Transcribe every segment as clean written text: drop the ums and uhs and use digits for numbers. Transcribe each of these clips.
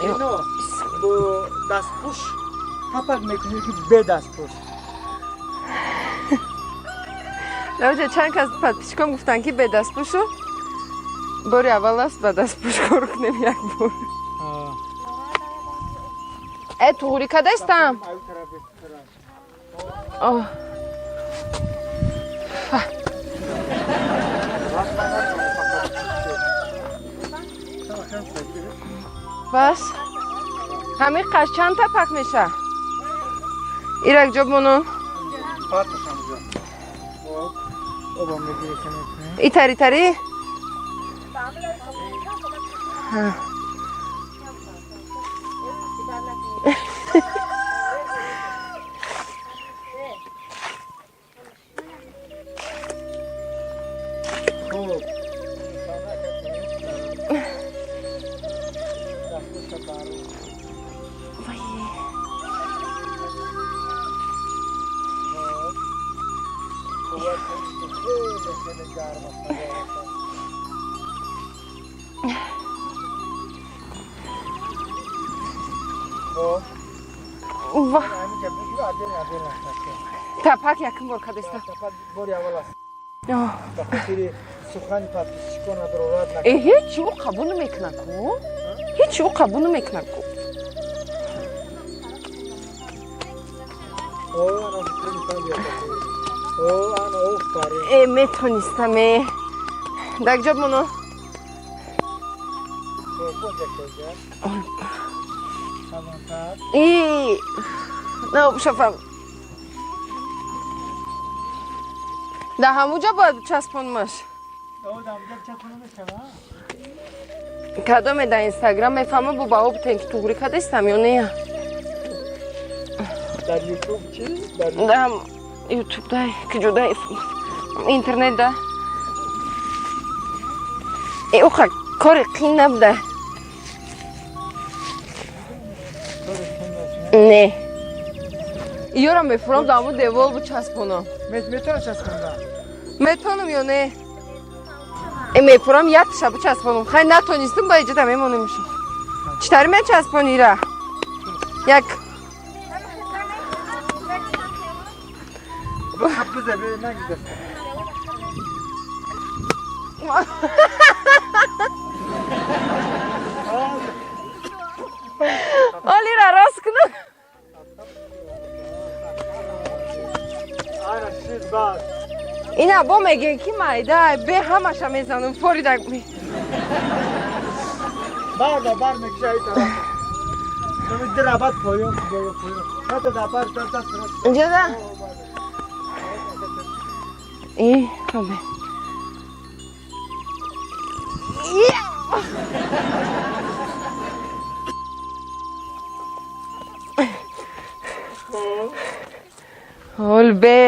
Ино бо дастпӯш тапак мекунӣ ки бе дастпӯш? Даоҷа чанд кас подписчиком гуфтанд, ки бе дастпӯшу бори аввал аст ба дастпӯш кор кунем як бор. Э, туғри кадастам? О. Бас. Ҳамин қаш чанд тапак меша? Ирак ҷо монон. И тари тари? Тапак якум бор кадеста. Бори аввал аст. Ба хотири сухани подписчикон надорорат. Э, ҳеҷ ӯ қабул намекунад ку? Ҳеҷ ӯ қабул намекунад ку? Э, метонистам, э. Дар ҷо моно. И на шафам. Дар ҳамуҷа бояд часпонмаш. Кадоме дар Инстаграм мефаҳма, бо баҳо бутен, ки туғри кадестам ё не? Дар Ютуб чи? Дар Ютуб дай, киҷо дай интернет да. Э, оха кори қин набуда. Не. Иёра мефурам дар ҳамун девол бучаспонам. Метавонӣ часпонда? Метавонам ё не? Э, мефурам якташа бучаспонам. Хай, натонистам, ба иҷода мемонемшо. Чӣ тари мечаспонӣ ира? Як Олира рост кунам. Ина бо мегӯем, ки майда бе ҳамаша мезанам форида. Бар бар мекша ай тараф. Дирабат поён, поён. Ҳатто дар бар даст рост. Инҷа и томе. Ҳол бе.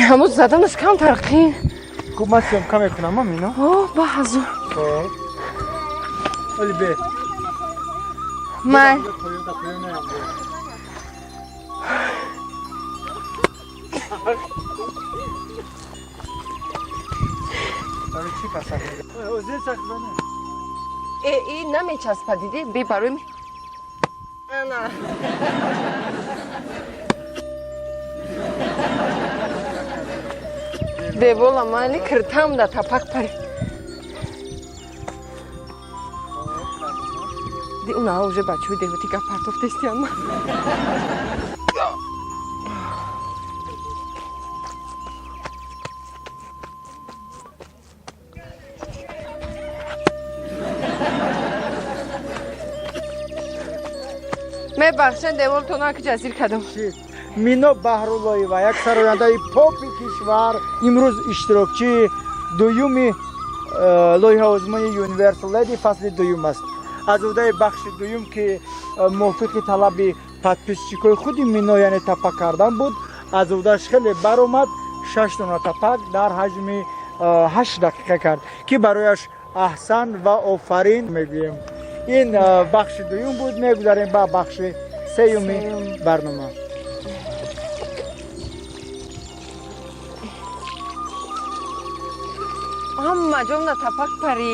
Ҳамун заданаш камтар қин. Хуб, ман съёмка мекунам, мино. О, ба ҳазур. Хоб. Оли бе. Май. Поён да поён наям. Барои чӣ пасак? Зер сахт бана. Э, и намечаспа, дидӣ? Бе барои ана. Девола майли киртам да тапак пари. Ди уна уже бачаҳои деҳотӣ гап партофтестиям. Мебахшед, деволтона ки ҷазир кардам. Мино Баҳруллоева, як сарояндаи попи кишвар, имрӯз иштирокчии дуюми лоиҳаозмони Universal Lady фасли дуюм аст. Аз ӯҳдаи бахши дуюм, ки мувофиқи талаби подписчикои худи Мино, яъне тапак кардан буд, аз ӯҳдаш хеле баромад. Шаш дона тапак дар ҳаҷми 8 дақиқа кард, ки барояш аҳсан ва офарин мегӯем. Ин бахши дуюм буд, мегузарем ба бахши сеюми барнома. Ҳама ҷом на тапак пари.